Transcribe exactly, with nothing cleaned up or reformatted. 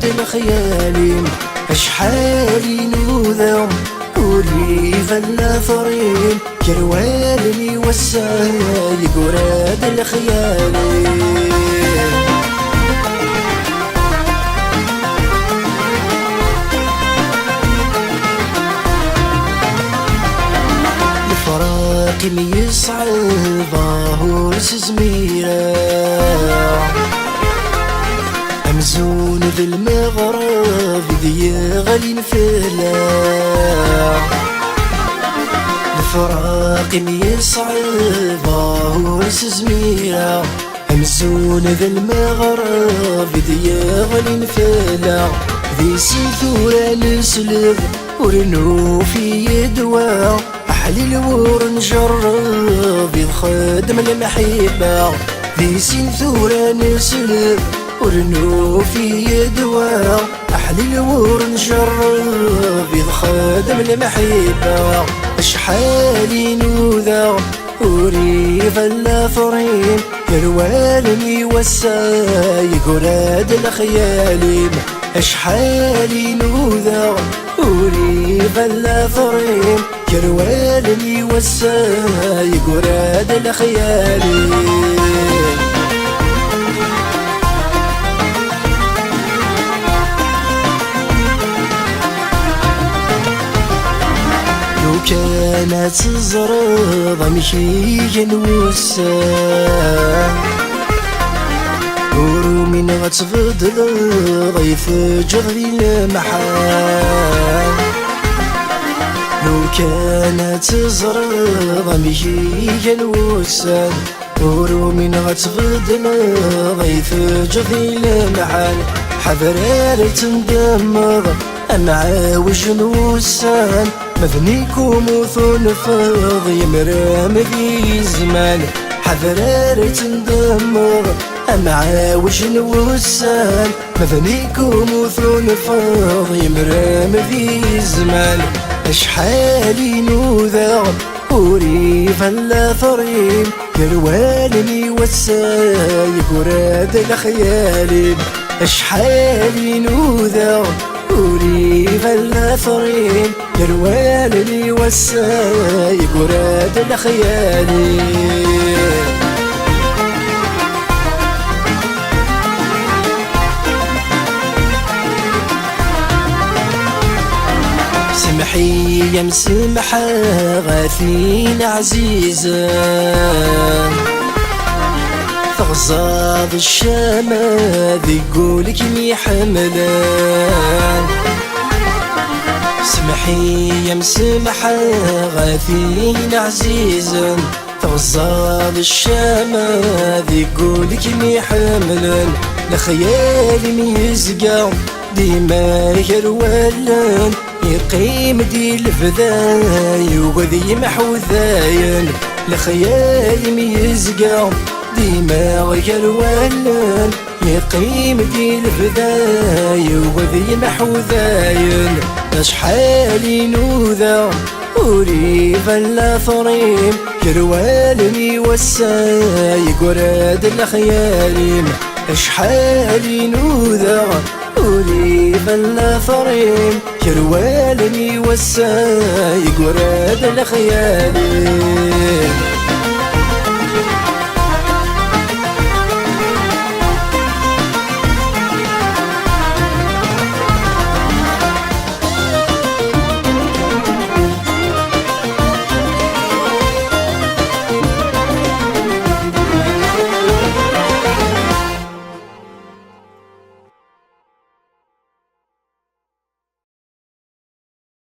Lexyal-im acḥal i nuda, ur iban la trim. Gar wallen i wass-a yegra-d lexyal-im. Lefraq-im yeṣɛeb, ah, ur s-zmireɣ. Amzun d lmeɣreb i d-yeɣlin fell-aɣ. Lefraq-im yeṣɛeb, ah, ur s-zmireɣ. Amzun d lmeɣreb i d-yeɣlin fell-aɣ. Di sin tura nesleb, ur nufi ddwa. Aḥlil ur njerreb i txeddem lemḥibba. Di sin tura nesleb, ur nufi ddwa. Aḥlil ur njerreb i txeddem lemḥibba. Acḥal i nuda, ur iban la trim. Gar wallen i wass-a yegra-d lexyal-im. Acḥal i nuda, ur iban la trim. Gar wallen i wass-a yegra-d lexyal-im. Lukan ad teẓreḍ amek i gan wussan, ur umineɣ ad tbeddleḍ, ay teǧǧeḍ di lemḥan. Lukan ad teẓreḍ amek i gan wussan, ur umineɣ ad tbeddleḍ, ay teǧǧeḍ di lemḥan. Ḥader ar tendemmeḍ, amɛawj n wussan, ma d nekk umi tunfeḍ, yemrem di zzman. Ḥader ar tendemmeḍ, amɛawj n wussan, ma d nekk umi tunfeḍ, yemrem di zzman. Acḥal i nudaɣ, ur iban la trim. Gar wallen i wass-a yegra-d lexyal-im. Acḥal i nudaɣ, ur iban la trim. Gar wallen i wass-a yegra-d lexyal-im. Semḥ-iyi a msemḥeɣ a tin ɛzizen. Teɣẓaḍ ccama deg wul-ik mi ḥemmlen. Semḥ-iyi a msemḥeɣ a tin ɛzizen. Teɣẓaḍ ccama deg wul-ik mi ḥemmlen. Lexyal-im yezga dima gar wallen, yeqqim di lebda yugad yemḥu dayen. Lexyal-im yezga dima gar wallen, yeqqim di lebda yugad yemḥu dayen. Acḥal i nuda, ur iban la trim. Gar wallen i wass-a yegra-d lexyal-im. Acḥal i nuda, ur iban la trim. Gar wallen i wass-a yegra-d lexyal-im.